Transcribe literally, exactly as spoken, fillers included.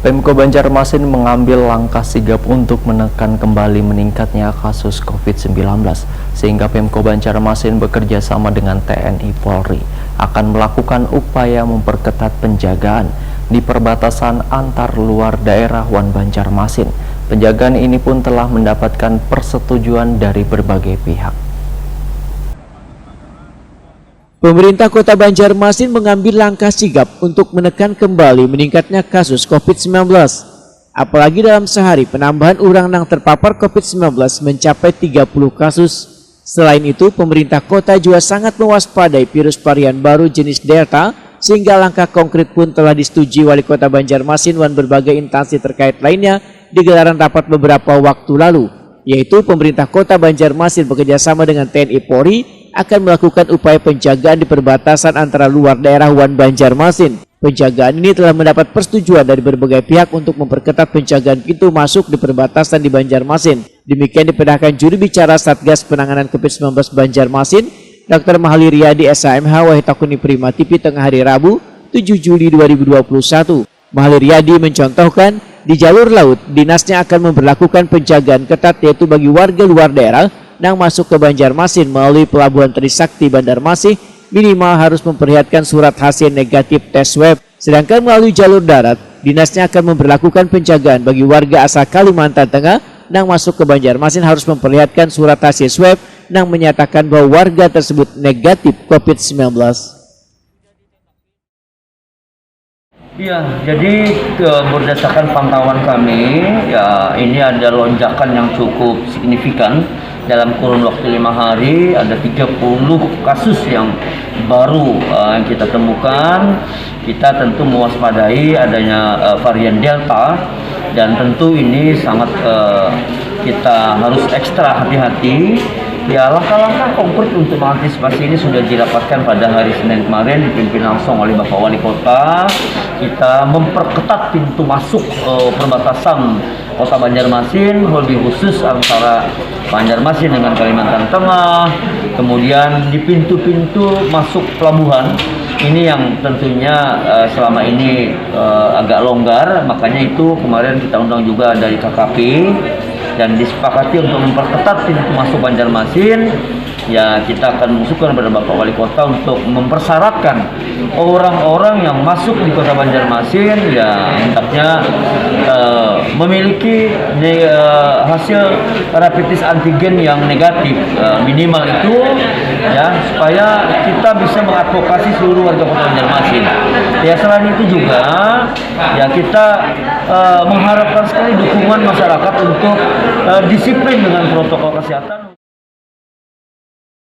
Pemko Banjarmasin mengambil langkah sigap untuk menekan kembali meningkatnya kasus covid sembilan belas, sehingga Pemko Banjarmasin bekerja sama dengan T N I Polri akan melakukan upaya memperketat penjagaan di perbatasan antar luar daerah wan Banjarmasin. Penjagaan ini pun telah mendapatkan persetujuan dari berbagai pihak. Pemerintah Kota Banjarmasin mengambil langkah sigap untuk menekan kembali meningkatnya kasus covid sembilan belas. Apalagi dalam sehari penambahan urang nang terpapar covid sembilan belas mencapai tiga puluh kasus. Selain itu, pemerintah kota juga sangat mewaspadai virus varian baru jenis Delta, sehingga langkah konkret pun telah disetujui Wali Kota Banjarmasin wan berbagai instansi terkait lainnya di gelaran rapat beberapa waktu lalu, yaitu pemerintah kota Banjarmasin bekerjasama dengan T N I Polri akan melakukan upaya penjagaan di perbatasan antara luar daerah wan Banjarmasin. Penjagaan ini telah mendapat persetujuan dari berbagai pihak untuk memperketat penjagaan pintu masuk di perbatasan di Banjarmasin. Demikian dipedahkan juru bicara Satgas Penanganan covid sembilan belas Banjarmasin, Doktor Mahali Riyadi, S H M H, wahid takuni Prima T V tengah hari Rabu, tujuh Juli dua ribu dua puluh satu. Mahali Riyadi mencontohkan, di jalur laut, dinasnya akan memperlakukan penjagaan ketat, yaitu bagi warga luar daerah nang masuk ke Banjarmasin melalui Pelabuhan Trisakti Banjarmasin minimal harus memperlihatkan surat hasil negatif tes swab. Sedangkan melalui jalur darat, dinasnya akan memperlakukan penjagaan bagi warga asal Kalimantan Tengah nang masuk ke Banjarmasin harus memperlihatkan surat hasil swab nang menyatakan bahwa warga tersebut negatif covid sembilan belas. Iya, jadi ke, berdasarkan pantauan kami, ya ini ada lonjakan yang cukup signifikan. Dalam kurun waktu lima hari ada tiga puluh kasus yang baru uh, yang kita temukan. Kita tentu mewaspadai adanya uh, varian Delta, dan tentu ini sangat uh, kita harus ekstra hati-hati. Ya, langkah-langkah konkret untuk mengantisipasi ini sudah didapatkan pada hari Senin kemarin, dipimpin langsung oleh Bapak Wali Kota. Kita memperketat pintu masuk uh, perbatasan Kota Banjarmasin, lebih khusus antara Banjarmasin dengan Kalimantan Tengah, kemudian di pintu-pintu masuk pelabuhan ini yang tentunya uh, selama ini uh, agak longgar, makanya itu kemarin kita undang juga dari K K P dan disepakati untuk memperketat pintu masuk Banjarmasin. Ya, kita akan mengusulkan kepada Bapak Wali Kota untuk mempersyaratkan orang-orang yang masuk di Kota Banjarmasin, ya hendaknya uh, memiliki uh, hasil rapid test antigen yang negatif uh, minimal itu, ya, supaya kita bisa mengadvokasi seluruh warga Kota Banjarmasin. Ya, selain itu juga, ya, kita uh, mengharapkan sekali dukungan masyarakat untuk uh, disiplin dengan protokol kesehatan.